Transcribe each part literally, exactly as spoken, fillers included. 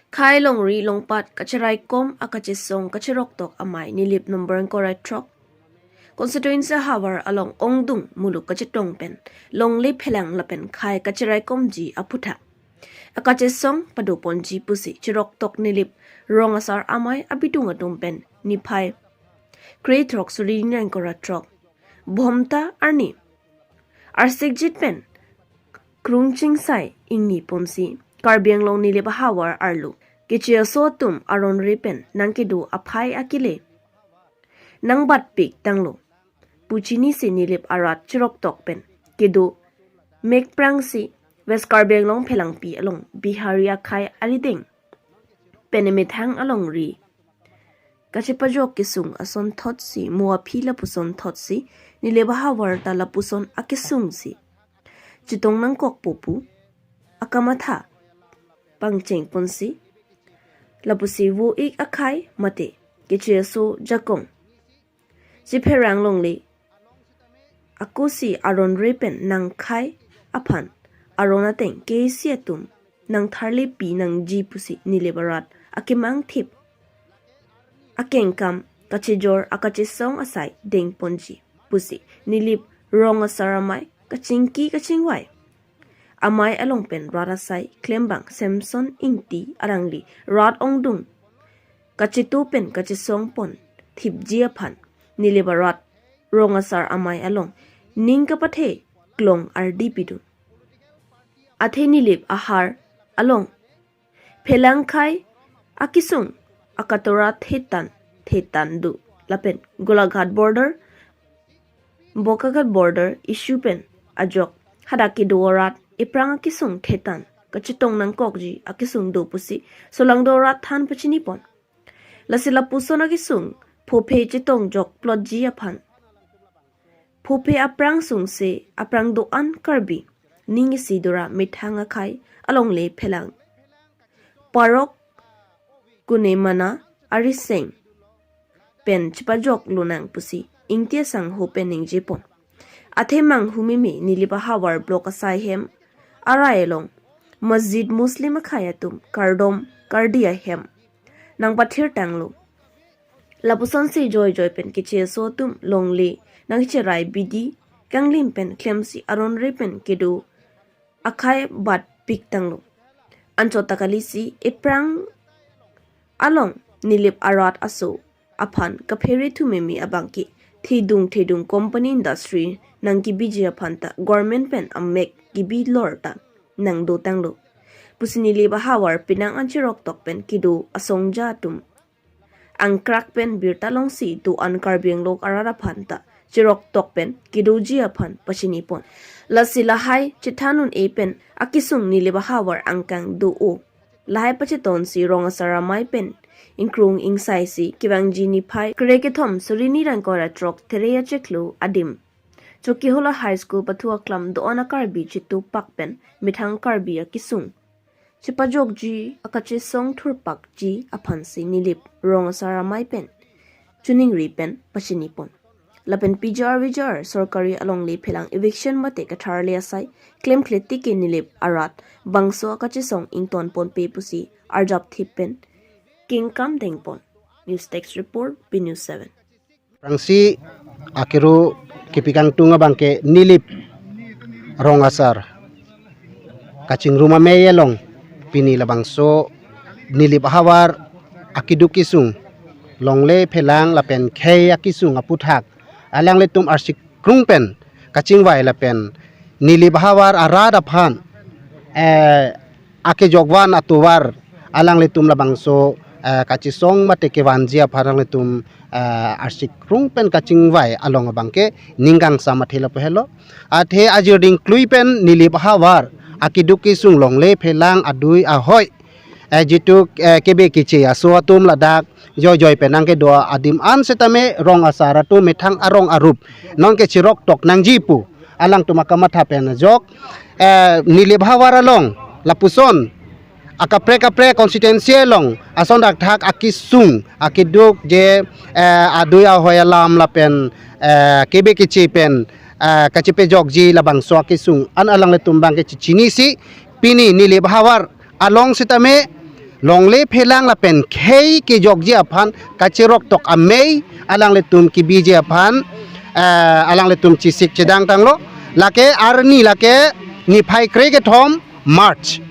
Khei longri longpat kacheraikom akachesong kacheroktok amei Nilip number ingkoi ra throk constituency ahavar along ongdung muluk kachetong pen longle phelang lapen khei kacheraikomji aphuthak akachesong padoponji pusi cheroktok Nilip rong asar amei abidung atum pen niphai krethrok suri ni ingkoi ra throk Bhomta arni arsikjit pen krungching sai ingni ponsi Karbi Anglong Nilip ahavar arlo keche aso atum aron re pen nangkedo aphai akile nangbatpik tanglo pu chinisi Nilip arat cheroktok pen kedo mekprangsi West Karbi Anglong Phelangpi along Bihari akhei arideng pen emethang alongri kachepajok kesung asonthotsi mo aphi lapuson thotsi Nilip ahavar ta lapuson akesungsi chetong nangkokpo pu akamatha pangcheng ponsi lapusi vo-ik akhei mate keche aso jakong chepherang longle akosi aron re pen nangkhei aphan aron ateng K A C atum nangtharlepi nangji pusi Nilip arat akemangthip akengkam kachejor akachesong asai dengponji pusi Nilip rong asar amei kachingki kachingvai amei along pen rat asai klembang Samson Ingti alangli rat ongdung kacheto pen kachesong pon thipji aphan Nilip arat rong asar amei along ning kapathe klong ardi pidun. Athe Nilip ahavar along phelang khei akesung akatora thetan thetan do lapen Golaghat border Bokaghat border issue pen ajok hadak kedo arat ephrang akesung thetan kachetong nangkokji akesung do pusi solangdo arat than pachini pon. Lasi lapuson akesung phophe chetong jokplotji aphan phophe aphrang sungse aphrang do-an Karbi ning isi dora methang akhei alongle phelang parok kune mana ariseng pen chepajok lonang pusi Ingti asangho pen ningje pon. Athe manghumeme Nilip ahavar block asai hem arai along masjid Muslim akhei atum kardom kardi ahem nangpathir tanglo. Lapuson si joijoi pen keche aso atum longle nangcherai bidi kanglim pen klemsi aron re pen kedo akhei batpik tanglo. Anchot ta kalisi ephrang along Nilip arat aso aphan kaphere thumeme abangke thedung thedung company industry nangkebiji aphan ta government pen amek kebi lor ta nangdo tanglo pusi Nilip ahavar penang an cheroktok pen kedo asongja atum angkrak pen birta longsi do-an Karbi Anglong arat aphan ta cheroktok pen kedoji aphan pachini pon. Lasi lahai chethan un-e pen akesung Nilip ahavar angkang do-o lahai pachetonsi rong asar amei pen ingkrung ingsaisi kevangji niphai krekethom suri ni ra ingkoi ra throk There achiklo adim Chokihola High School pathu aklam do-an a-Karbi chetupak pen methang Karbi akesung chepajokji akachesong thurpakji aphansi Nilip rong asar amei pen choningri pen pachini pon. Lapen P G R V G R sorkari alongle phelang eviction mate katharle asai klemkle tike Nilip arat bangso akachesong ington ponpe pusi arjap thip pen kengkam dengpon. News Desk Report, B News seven. Prangsi akero kepikangtung abangke Nilip rong asar kachingrum amei along pini labangso Nilip ahavar akeduk kesung longle phelang lapen khei akesung aphuthak alanglitum arsikrung pen kachingvai lapen Nilip ahavar arat aphan eh, akejokvan atovar alanglitum labangso eh, kachesong mate kevanji aphan alanglitum eh, arsikrung pen kachingvai along abangke ning kangsam athe lapu helo. Athe ajir dingklui pen Nilip ahavar akeduk kesung longle phelang adui ahoi eh, jitu eh, kebe keche aso atum ladak joijoi pen nangkedo adim an setame rong asar atum methang arong arup nonke cheroktok nangji pu alangtum akamatha pen ajok eh, Nilip ahavar along lapuson akaprek kaprek constituency along ason dakthak akesung akeduk je eh, adui ahoi alam lapen eh, kebe keche pen eh, kachepajokji labangso akesung an alanglitum abangke chechinisi pini Nilip ahavar along setame Longle phelang lapen khei kejokji aphan kacherok tok amei alanglitum kebiji aphan, eh, alanglitum chesik chedang tanglo. Lake arni lake niphai krekethom March.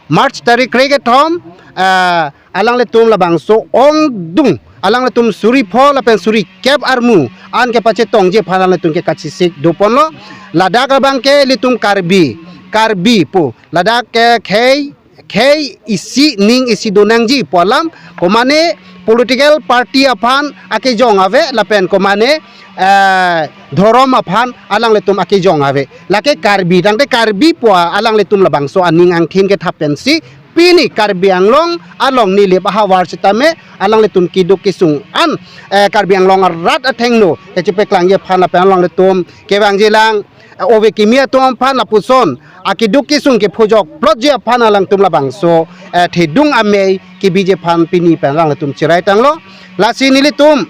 March tarik krekethom, eh, alanglitum labangso ongdung, alanglitum suri pho lapen suri kep armu an kepachetongji aphan alanglitum ke kachesik doponlo. Ladak abangke ilitum Karbi, Karbi pu. Ladak ke khei, khei isi ning isi donangji pu alam, komane political party aphan akejong ave lapen komane, eh, dhorom aphan alanglitum akejong ave. Lake Karbi tangte Karbi pu alanglitum labangso aning angthin kethap pensi pini Karbi Anglong along Nilip ahavar sitame alanglitum keduk kesung an, eh, Karbi Anglong arat athengno kechepeklangji aphan lapen alanglitum kevangjilang, eh, ove kimi atum aphan lapuson akeduk kesung kephojok plotji aphan alangtum labangso, eh, thedung amei kebiji aphan pini pen alanglitum cherai tanglo. Lasi nelitum,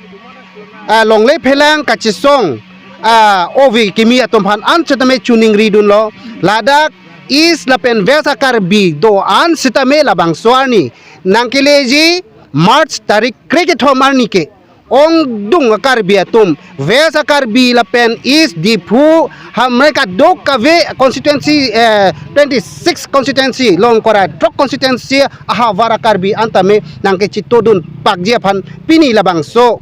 eh, longle phelang kachesong, eh, ove kimi atum aphan an sitame choningri dunlo. Ladak East lapen West a-Karbi do-an sitame labangso arni nangkeleji March tarik krekethom arni ke ongdung a-Karbi atum, West a-Karbi lapen East Diphu, hamre kadokave constituency, eh, twenty-six constituency, Longkorai throk constituency ahavar a-Karbi an tame nangkechitodun pakji aphan pini labangso,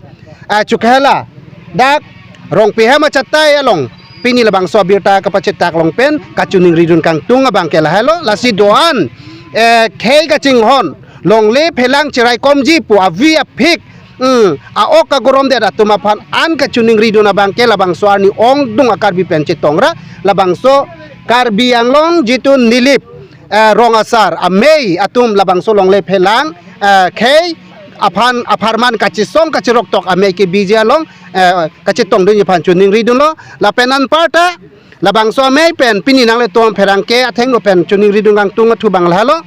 eh, Chokihola dak Rongpi hem achatai along pini labangso abirta kapachetak along pen kachoningri dun kangtung abangke lahelo. Lasi do-an, eh, khei kachinghon, longle phelang cheraikomji pu avi aphik, hmm, a-ok kagoromdet atum aphan an kachoningri dun abangke labangso arni ongdung a-Karbi pen chetongra, labangso Karbi Anglong jitu Nilip, eh, rong asar amei atum labangso longle phelang, eh, khei aphan apharman kachesong kacherok tok amei kebiji along, eh, kachetongdunji aphan choningri dunlo. Lapen anparta labangso amei pen pini nanglitum pherangke athengno pen choningri dun kangtung athu abang lahelo.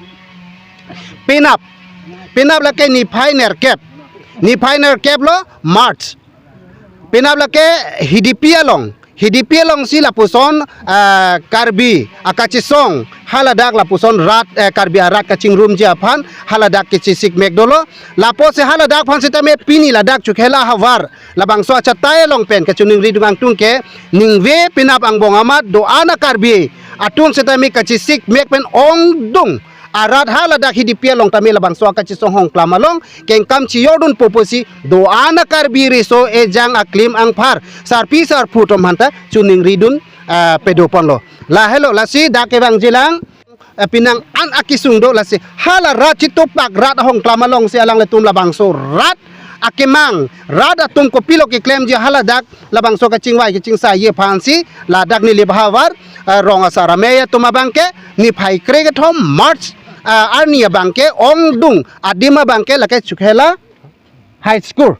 Penap, penap lake niphai nerkep, niphai nerkep lo March. Penap lake Hidipi along, Hidipi alongsi lapuson, ah, Karbi akachesong haladak lapuson rat, eh, Karbi arat kachingrumji aphan haladak kechesik mek dolo. Lapusi haladak aphan sitame pini ladak Chokihola havar labangso achatai along pen kachoningri dun kangtung ke ningve penap angbong amat do-an a-Karbi atum sitame kachesik mek pen ongdung arat haladak Hidipi along tame labangso akachesong Hongklam along kengkam chejordunpo pusi do-an a-Karbi riso ejang aklim angphar sarpi sarpo atum aphanta choningri dun, eh, pedoponlo. Lahelo, lasi dak kevangjilang, eh, penang an akesung do, lasi hala rat chitopak rat Hongklam alongsi alanglitum labangso rat akemang, rat atum kopilo keklemji haladak labangso kachingvai kachingsaiji aphansi ladak Nilip ahavar, eh, rong asar amei atum abangke niphai krekethom March, eh, arni abangke ongdung adim abangke lake Chokihola High School.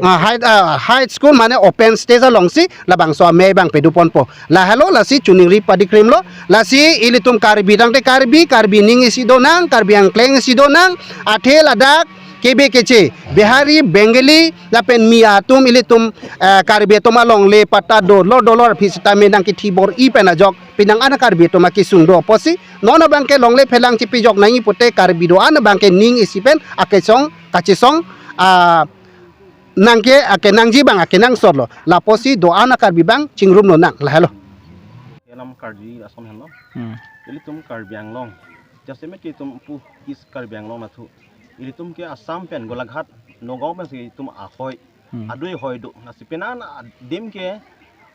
Ah, high, ah, high school mane open stage alongsi labangso amei abang pedoponpo. Lahelo, lasi choningri padikrimlo. Lasi ilitum Karbi tangte Karbi, Karbi ning isi donang, Karbi angkleng isi donang, athe ladak kebe keche, Bihari, Bengali, lapen Miya atum ilitum, eh, Karbi atum alongle patta dolor dolor aphi sitame nangkethibor-i pen ajok penang an a-Karbi atum akesung do pusi, non abangke longle phelang chepejok nangji pute Karbi do-an abangke ning isi pen akesong kachesong, ah, nangke akenangji abang akenangsotlo. Lapusi do-an a-Karbi abang chingrum lonang, lahelo. Enam Karbi ason henlo. Hmm. Ilitum Karbi Anglong. Jasemet ke itum pu East Karbi Anglong nathu. Ilitum ke Assam pen Golaghat, Nagaon pensi itum ahoi. Hmm. Adui hoi do. Lasi penang adim ke,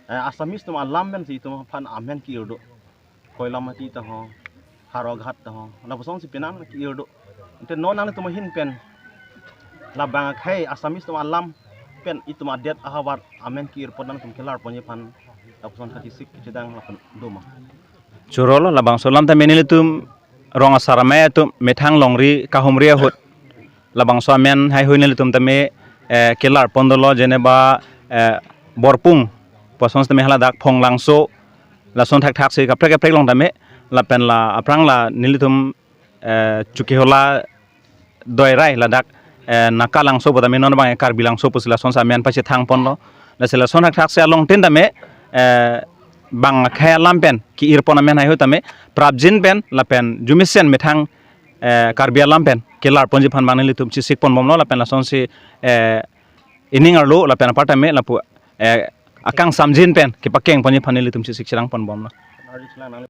eh, Assamese atum alam pensi itum aphan amen ke-ir do. Koilamati ta ho, Howraghat ta ho, lapusonsi penang ke-ir do. Ante non nanglitum ahin pen labang akhei Assamese atum alam pen itum adet ahavar amen ke-irpon nangtum kelarponji aphan lapuson kachesik kachedang lapen doma. Chorolo labangso alam tame nelitum rong asar amei atum methang longri kahumri ahut labangso amen haihui nelitum tame, eh, kelarpon dolo, jeneba, eh, Borpung pu ason tame haladak Phonglangso, lason thakthak si kaprek kaprek along tame, lapen la aphrang la nelitum, eh, Chokihola doirai ladak, eh, Naga Langso pu tame non abang Karbi Langso pusi lasonsi amen pachethangponlo. Lasi lason thakthak si along tin tame, eh, bang akhei alam pen ke-irpon amen haihui tame prapjin pen lapen arjumesen methang, eh, Karbi alam pen kelar ponji aphan abang nelitum chesik ponbomlo lapen lasonsi eh, ining arlo lapen apartame lapu eh, akangsamjin pen kepakeng ponji aphan nelitum chesik cherang ponbomlo.